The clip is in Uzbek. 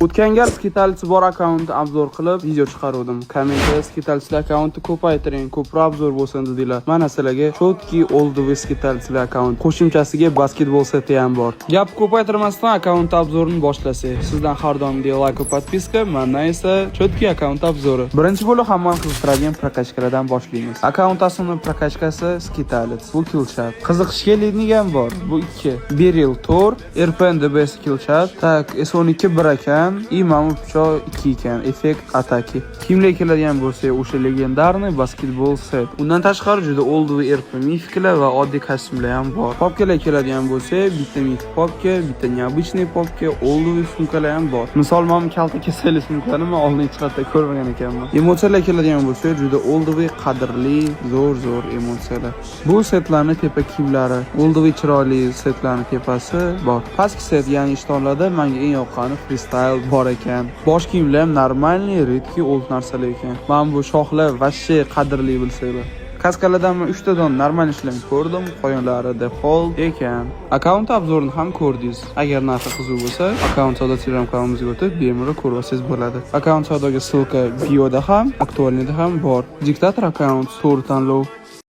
O'tgan gal скиталец bor akkaunt обзор qilib video chiqaruvdim. Kommentda "Скиталец akkaunti ko'paytiring, ko'proq обзор bo'lsin", dedinglar. Mana sizlarga четкий олдовый скиталец akkaunt. Qo'shimchasiga basketbol seti ham bor. Gap ko'paytirmasdan akkaunt обзор ini boshlasak. Sizdan har doimgidek like va подписка, mandan esa четкий akkaunt обзор i. Birinchi bo'lib hammani qiziqtiradigan прокачка lardan boshlaymiz. Akkaunt основной прокачка si скиталец. Bu killshot. Qiziqishga ледник ham bor. Bu 2. Beryl 4, RPN DBS killshot. Так, S12 1 ekan, и mana bu pichoq 2 ekan. Эффект атаки. Kiyimlar keladigan bo'lsa, o'sha легендарный basketbol set. Undan tashqari juda олдовый RP мифик lar va oddiy kostyumlar ham bor. Papkalar keladigan bo'lsa, bitta мифик papka, bitta необычный papka, олдовый sumkalar ham bor. Misol, mana bu kalta kesali sumkani men oldin hech qayerda ko'rmagan ekanman. Emotsiyalar keladigan bo'lsa, juda олдовый, qadrli, zo'r-zo'r emotsiyalar. Bu setlarni tepa kiyimlari, олдовый chiroyli setlarni tepasi bor. Pastki set, ya'ni ishtonlarda menga eng yoqqani freestyle bor ekan. Bosh kiyimlar ham нормальный, редкий old narsalar ekan. Mana bu shoxlar вообще qadrli, bilsanglar. Kaskalardan men 3 tadan normal ishlarni ko'rdim, qolganlari default ekan. Akkaunt обзор ini ham ko'rdingiz. Agar narxi qiziq bo'lsa, Akkaunt savdo Telegram kanalimizga o'tib, bemalol ko'rib olsangiz bo'ladi. Akkaunt savdoga ссылка bioda ham, актуальный da ham bor. Diktator akkaunt to'g'ri tanlov.